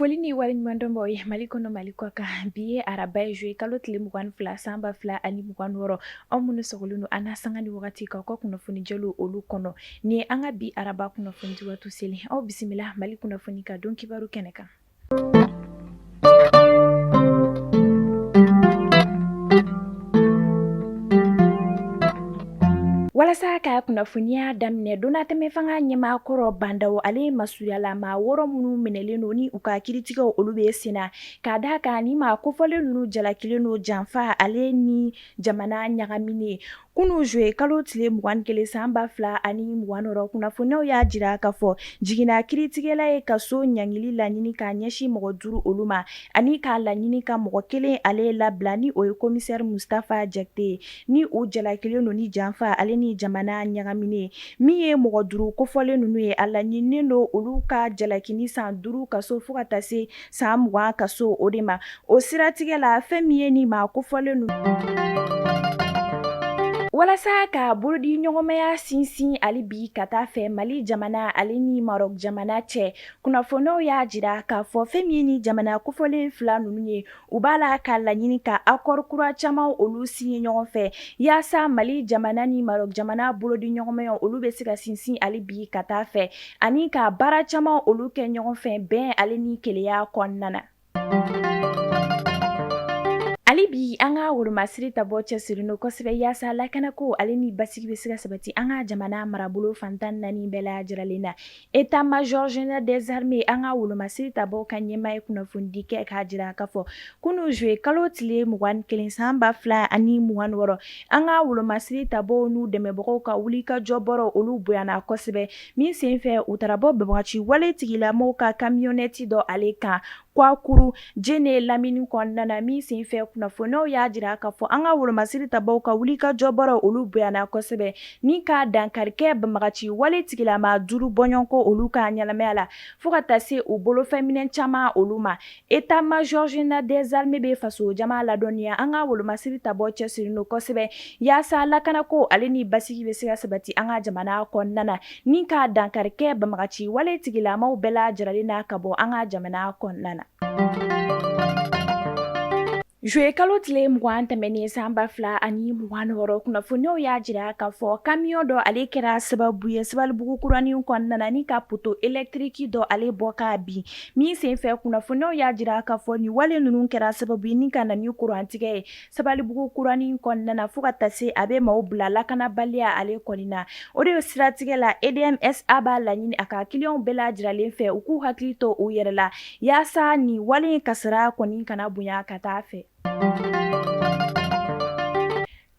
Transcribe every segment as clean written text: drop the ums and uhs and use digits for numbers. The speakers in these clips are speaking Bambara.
Foli ni waleɲumandɔn b'aw ye Mali kɔnɔ Mali kɔ kan bi ye araba ye juillet kalo tile 22 san 2026 aw minnu sɔgɔlen don an na sanga ni wagati k'aw ka kunnafoni jɛlenw olu kɔnɔ nin ye an ka bi araba kunnafoni di waati selen aw bisimila Mali kunnafoni ka don kibaru kɛnɛ kan. Walasa ka kunnafoniya daminɛ donnatɛmɛ fanga ɲɛmaa kɔrɔ Ba Ndaw ale masurunyala maa wɔɔrɔ minnu minɛlen don ni u ka kiritigɛw olu bɛ senna ka d'a kan ni maa kofɔlen ninnu jalakilen don janfa ale ni jamana ɲagaminen kunun juillet kalo tile 21 san 2026 kunnafoniyaw y'a jira k'a fɔ jiginna kiritigɛla ye kaso ɲangili laɲini k'a ɲɛsin mɔgɔ duuru olu ma ani k'a laɲini ka mɔgɔ kelen ale labila ni o ye commissaire Mustafa Jakite ye ni u jalakilen don ni janfa ale ni jamana ɲagaminen min ye mɔgɔ duuru kofɔlen ninnu ye a laɲininen don olu ka jalaki ni san 5 kaso fo ka taa se san 20 kaso o de ma o siratigɛ la fɛn min ye ni maa kofɔlen ninnu walasa ka bolodi ɲɔgɔnmaya sinsin hali bi ka taa fɛ Mali jamana ale ni Maroc jamana cɛ kunnafoniyaw y'a jira k'a fɔ fɛn min ye ni jamana kofɔlen fila ninnu ye u b'a la ka laɲini ka accord kura caman olu signer ɲɔgɔn fɛ yaasa Mali jamana ni Maroc jamana bolodi ɲɔgɔnmaya olu bɛ se ka sinsin hali bi ka taa fɛ ani ka baara caman olu kɛ ɲɔgɔn fɛ bɛn ale ni kelenya kɔnɔna na. Hali bi an ka wolomasiri tabɔ cɛsirilen don kosɛbɛ yaasa lakanako ale ni basigi bɛ se ka sabati an ka jamana marabolo fan 14 bɛɛ lajɛlen na. État major général des armées an ka wolomasiri tabɔ ka ɲɛmaa ye kunnafonidi kɛ k'a jira k'a fɔ kunun juillet kalo tile 21 san 2026 an ka wolomasiri tabɔw n'u dɛmɛbagaw ka wulikajɔ bɔrɔ olu bonyana kosɛbɛ min senfɛ u taara bɔ banbagaci wale tigilamɔgɔw ka camionnette dɔ ale kan Kwakuru Jene lamini kɔnɔna na min senfɛ kunnafoniyaw y'a jira k'a fɔ an ka wolomasiri tabaw ka wulikajɔ bɔrɔ olu bonyana kosɛbɛ ni ka dankari kɛ banbagaci wale tigilama duuru bɔɲɔgɔnko olu ka ɲɛnamaya la fo ka taa se u bolofɛnminɛn caman olu ma. État major général des armées bɛ faso jama ladɔnniya an ka wolomasiri tabɔ cɛsirilen don kosɛbɛ yaasa lakanako ale ni basigi bɛ se ka sabati an ka jamana kɔnɔna na ni ka dankari kɛ banbagaci wale tigilamaw bɛɛ lajɛlen na ka bɔ an ka jamana kɔnɔna na. Juillet kalo tile 20 tɛmɛnen san 2026 kunnafoniyaw y'a jira k'a fɔ camion dɔ ale kɛra sababu ye Sabalibugu kuranin kɔnɔna na ni ka poteau électrique dɔ ale bɔ k'a bin min senfɛ kunnafoniyaw y'a jira k'a fɔ nin wale ninnu kɛra sababu ye ni ka na ni kurantigɛ ye Sabalibugu kuranin kɔnɔna na fo ka taa se a bɛ maaw bila lakanabaliya ale kɔni na. O de siratigɛ la EDMSA b'a laɲini a ka clients bɛɛ lajɛlen fɛ u k'u hakili to u yɛrɛ la yaasa nin wale in kasara kɔni kana bonya ka taa fɛ.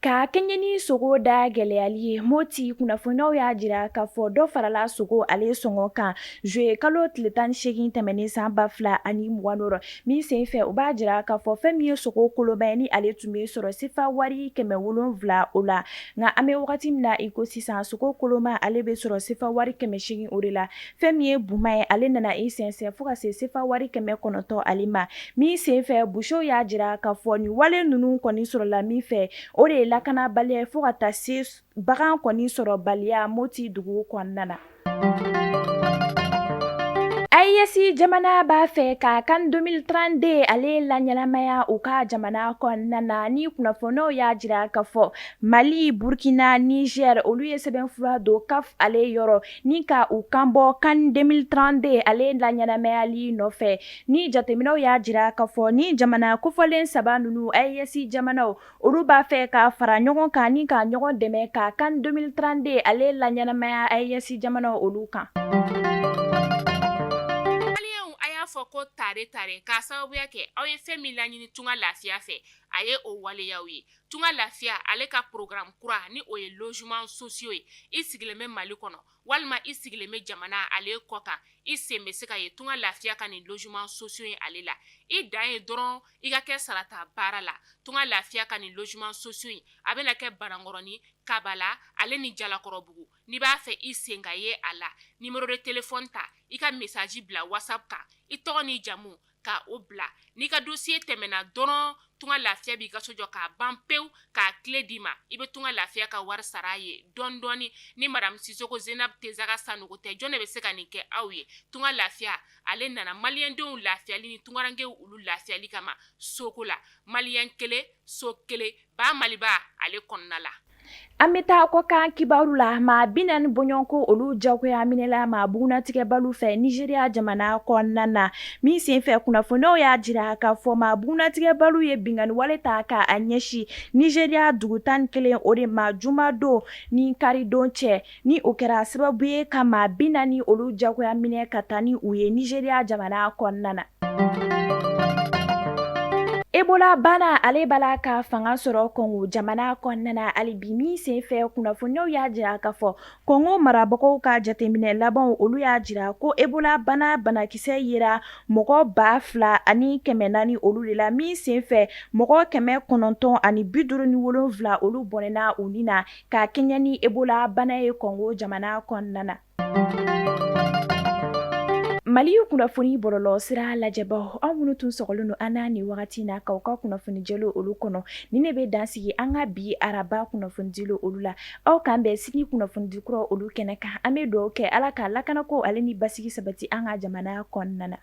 Ka kɛɲɛ ni sogo da gɛlɛyali ye Moti kunnafoniyaw y'a jira k'a fɔ dɔ farala sogo ale sɔngɔ kan juillet kalo tile 18 tɛmɛnen san 2026 min senfɛ u b'a jira k'a fɔ fɛn min ye sogo koloma ye ni ale tun bɛ sɔrɔ sefa wari 700 o la nka an bɛ wagati min na i ko sisan sogo koloma ale bɛ sɔrɔ sefa wari 800 o de la fɛn min ye buma ye ale nana i sɛnsɛn fo ka se sefa wari 900 ale ma min senfɛ busew y'a jira k'a fɔ nin wale ninnu kɔni sɔrɔla min fɛ o de ye lakanabaliya ye fo ka taa se bagan kɔni sɔrɔbaliya Moti dugu kɔnɔna na. AES jamana b'a fɛ ka CAN 2032 ale laɲɛnamaya u ka jamana kɔnɔna na ni kunnafoniyaw y'a jira k'a fɔ Mali, Burkina, Niger olu ye sɛbɛnfura don CAF ale yɔrɔ ni ka u kanbɔ CAN 2032 ale laɲɛnamayali nɔfɛ ni jateminɛw y'a jira k'a fɔ ni jamana kofɔlen saba ninnu AES jamanaw Olu b'a fɛ ka fara ɲɔgɔn kan ni ka ɲɔgɔn dɛmɛ ka CAN 2032 ale laɲɛnamaya AES jamanaw olu kan. Maliyɛnw a y'a fɔ ko tare tare k'a sababuya kɛ aw ye fɛn min laɲini Tunga Lafiya fɛ a ye o waleyaw ye. Tunga Lafiya ale ka programme kura ni o ye logement sociaux ye. I sigilen bɛ Mali kɔnɔ walima i sigilen bɛ jamana ale kɔ kan i sen bɛ se ka ye Tunga Lafiya ka nin logement sociaux ye ale la. I dan ye dɔrɔn i ka kɛ sarata baara la. Tunga Lafiya ka nin logement sociaux in a bɛna kɛ Banankɔrɔni, Kabala ale ni Jalakɔrɔbugu. N'i b'a fɛ i sen ka ye a la, numéro de téléphone ta, i ka message bila WhatsApp kan, i tɔgɔ n'i jamu ka o bila. N'i ka dossier tɛmɛna dɔrɔn, Tunga Lafiya b'i ka so jɔ k'a ban pewu, k'a clé d'i ma. I bɛ Tunga Lafiya ka wari sara a ye dɔɔni dɔɔni. Ni madame Sisoko Zenab Tezaga Sanogo tɛ, jɔn de bɛ se ka nin kɛ aw ye? Tunga Lafiya ale nana maliyɛndenw lafiyali ni tungarankew olu lafiyali kama soko la. Maliyɛn kelen, so kelen, ba Maliba ale kɔnɔna la. An bɛ taa kɔkan kibaru la. Maa 40 bɔɲɔgɔnko olu jagoya minɛla maa bugunnatigɛbaliw fɛ Nizeriya jamana kɔnɔna na. Min senfɛ, kunnafoniyaw y'a jira k'a fɔ maa bugunnatigɛbaliw ye binkanni wale ta k'a ɲɛsin Nizeriya dugu 11 o de ma jumadon ni karidon cɛ. Ni o kɛra sababu ye ka maa 40 olu jagoya minɛ ka taa ni u ye Nizeriya jamana kɔnɔna na. Ebola bana ale b'a la ka fanga sɔrɔ Kɔngo jamana kɔnɔna na hali bi. Min senfɛ, kunnafoniyaw y'a jira k'a fɔ Kɔngo marabagaw ka jateminɛ labanw olu y'a jira ko Ebola bana banakisɛ yera mɔgɔ 2400 olu de la. Min senfɛ, mɔgɔ 957 olu bɔnɛna u ni na ka kɛɲɛ ni Ebola bana ye Kɔngo jamana kɔnɔna na. Mali kunnafoni bɔlɔlɔ sira lajɛbaw, aw minnu tun sɔgɔlen don an na nin wagati na k'aw ka kunnafoni jɛlen olu kɔnɔ, nin de bɛ dan sigi an ka bi araba kunnafonidi olu la. Aw k'an bɛn sini kunnafonidi kura olu kɛnɛ kan. An bɛ dugawu kɛ Ala ka lakanako ale ni basigi sabati an ka jamana kɔnɔna na.